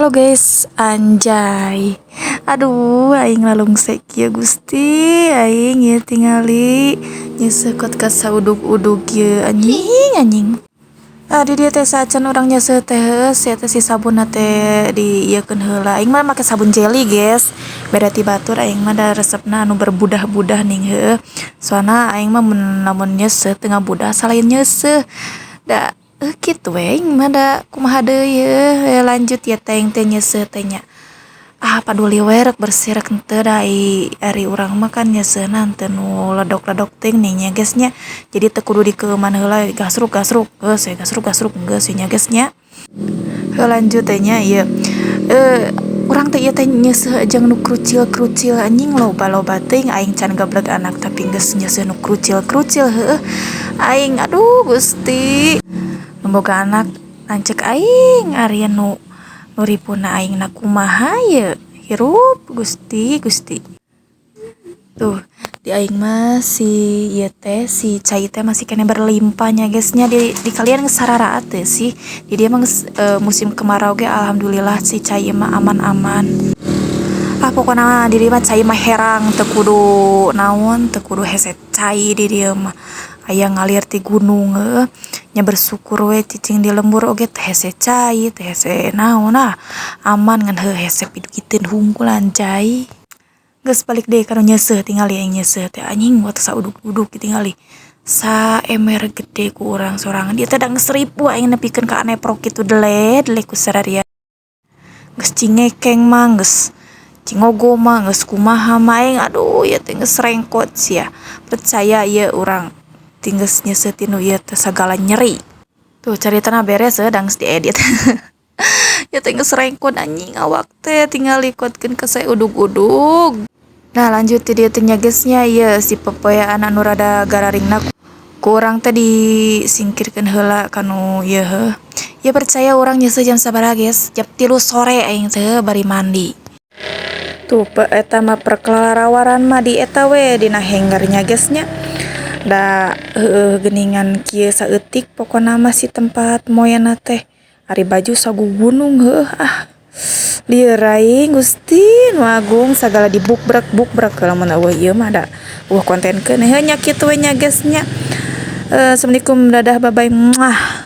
Halo guys, anjay. Aduh, aing lalungse kieu, Gusti. Aing ieu tingali nyeuseuh kot ka saudug-udug ieu, anjing anjing. Ah, di dieu teh saacan urang nyeuseuh teh, heueuh sia teh si sabunna teh diieukeun heula. Aing mah make sabun jelly, guys. Beda ti batur, aing mah da resepna anu berbudah-budah ning, heueuh. Soalna aing mah mun lamun nyeuseuh teu ngabudah salain nyeuseuh. Da kitu we aing mah, da kumaha deui, heueuh. Lanjut ya teh, aing teh nyeuseuh teh nya. Ah, paduli we rek bersih rek henteu, da ari urang mah kan nyeuseuhna henteu nu ledok-ledok teuing nih nya, guys, nya. Jadi teu kudu dikeueuman heula, gasruk gasruk geus we, gasruk gasruk geus we nya, guys, nya. Heuh, lanjut teh nya ieu. Urang teh ieu teh nyeuseuh jeung nu krucil-krucil, anjing, loba-loba teuing. Aing can gableg anak tapi geus nyeuseuh nu krucil-krucil, heueuh. Aing, aduh Gusti. Nu boga anak lanceuk aing, ari nu nu ripuhna aing na kumaha ye hirup, Gusti Gusti. Tuh, di aing mah si ieu teh, si cai teh masih keneh berlimpah nya, guys, nya. Di kalian geus sararaat teu sih? Di dieu mah geus musim kemarau ge alhamdulillah si cai mah aman-aman. Ah, pokona mah di dieu mah cai mah herang, teu kudu naon, teu kudu hese cai di dieu mah. Aya ngalir ti gunung, heueuh. Nya bersyukur we cicing di lembur oge teu hese cai, teu hese naon, ah aman, ngan heuh hese piduiteun hungkul, anjay. Geus, balik deui ka nu nyeuseuh. Tingali aing nyeuseuh teh, anjing, waktu saudug-udug tingali. Saember gede ku urang sorangan. Dieu teh da geus ripuh aing nepikeun ka neprok kitu, dele dele ku sararia. Geus cingekeng mah, geus cingogo mah, geus kumaha mah aing, aduh, ieu teh geus rengkot sia. Percaya ieu urang ti geus nyeuseuh tinu ieu teh sagala nyeri. Tuh, caritana beres heuh, da geus diedit. Ieu teh geus rengkot, anjing, awak teh tingali kuatkeun ka saudug-udug. Nah, lanjut ti dieu teh nya, guys, nya, ieu si pepoean anu rada gararingna ku urang teh disingkirkeun heula kanu ieu, heuh. Ieu percaya urang nyeuseuh jam sabaraha, guys? Jam 3 sore aing teh bari mandi. Tuh, eta mah perkelarawaran mah di eta we dina hanger nya, guys, nya. Da heueuh geuningan kieu saeutik pokona mah si tempat moena teh. Ari baju sagugunung, heueuh, ah. Lieur aing, Gusti nu Agung, sagala dibukbrek-bukbrek. Lamun euweuh ieu mah da euweuh kontenkeun. Heuh nya, kitu we nya, guys, nya. Assalamualaikum, dadah, bye bye, muah.